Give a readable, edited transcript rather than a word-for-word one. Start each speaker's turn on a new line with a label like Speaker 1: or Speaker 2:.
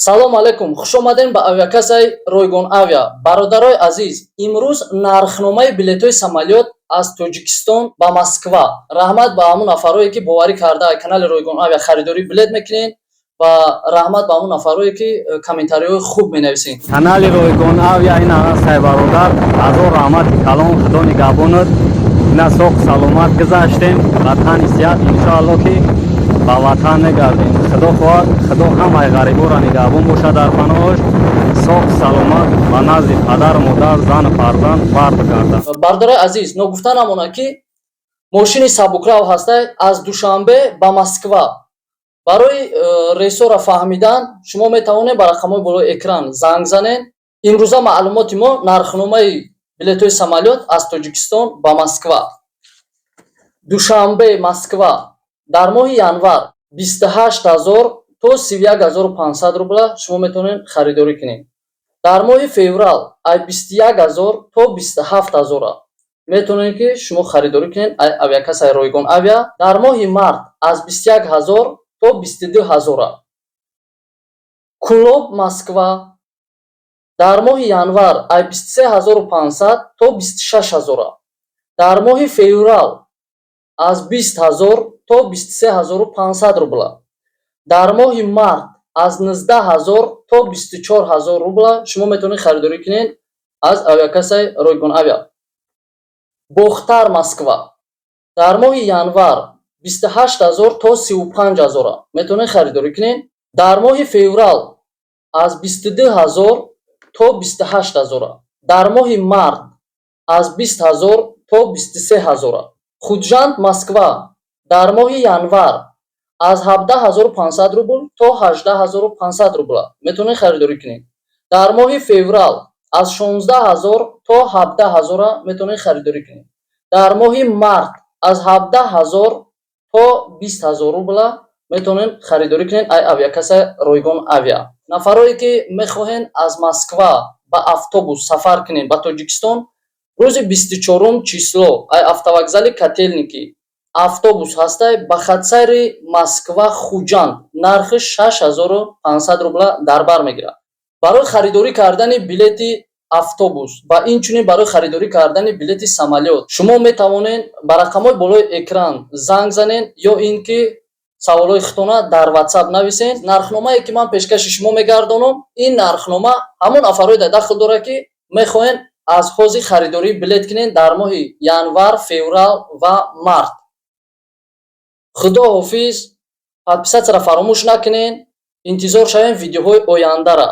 Speaker 1: Салом алейкум, хушомадем ба авиакассаи Ройгон Авиа. Бародарои азиз, имрӯз нархномаи билетҳои самолёт аз Тоҷикистон ба Москва. Раҳмат ба ҳамун нафарое, ки боварӣ карда канали Ройгон Авиа харидорӣ билет мекунед, ва раҳмат ба ҳамун нафарое, ки комментариҳои хуб менависед.
Speaker 2: Канали Ройгон Авиа ин ҳастай, бародар. Ҳазор раҳмати калон, Худо нигаҳбонат. Ина соқ саломат гузаштем, ватани сиҳат. Иншоалло, ки ба ватан мегардем, Худо хоҳад. Худо ҳамаи ғариборо нигаҳбон бошад, дар паноҳаш, соқ саломат ба назди падару модар, зану фарзанд бар бигардад.
Speaker 1: Бародарои азиз, ногуфта намонад, ки мошини сабукрав ҳастай аз Душанбе ба Москва. Барои рейсҳоро фаҳмидан шумо метавонед ба рақамҳои болои экран занг занед. Имрӯза маълумоти мо нархномаи билетҳои самолёт аз Тоҷикистон ба Москва. Душанбе Москва дар моҳи январ 28 000 то 31 500 рубла шумо метавонед харидорӣ кунед. Дар моҳи феврал ай 21 000 то 27 000 метавонед, ки шумо харидорӣ кунед ай авиакассаи Ройгон Авиа. Дар моҳи март аз 21 000 то 22 000. Кӯлоб Москва дар моҳи январ ай 23 500 то 26 000. Дар моҳи феврал аз 20 000 то 23 500 рубла. Дар моҳи март аз 19 000 то 24 000 рубла шумо метавонед харидорӣ кунед аз авиакассаи Ройгон Авиа. Бохтар Москва дар моҳи январ 28 000 то 35 000 метавонед харидорӣ кунед. Дар моҳи феврал аз 22 000 то 28 000. Дар моҳи март аз 20 000 то 23 000. Хуҷанд Москва дар моҳи январ аз 17 500 рубл то 18 500 рубла метавонед харидорӣ кунед. Дар моҳи феврал аз 16 000 то 17 000 метавонед харидорӣ кунед. Дар моҳи март аз 17 000 то 20 000 рубла метавонед харидорӣ кунед ай авиакассаи Ройгон Авиа. Нафарое, ки мехоҳед аз Москва ба автобус сафар кунед ба Тоҷикистон, рӯзи 24-ум число ай автовокзали Котельники автобус ҳастай ба хатсайри Москва Хуҷанд, нархи 6500 рубла дар бар мегирад. Барои харидорӣ кардани билети автобус ва инчунин барои харидорӣ кардани билети самолёт шумо метавонед ба рақамҳои болои экран занг занед ё ин ки саволҳои худтона дар Ватсап нависед. Нархномае, ки ман пешкаши шумо мегардонам, ин нархнома ҳамон нафарое дар дахл дорад, ки мехоҳед аз ҳозир харидории билет кунед дар моҳи январ, феврал ва март. Худо ҳофиз, подписаться ро фаромӯш накунед, интизор шавем видеоҳои ояндара.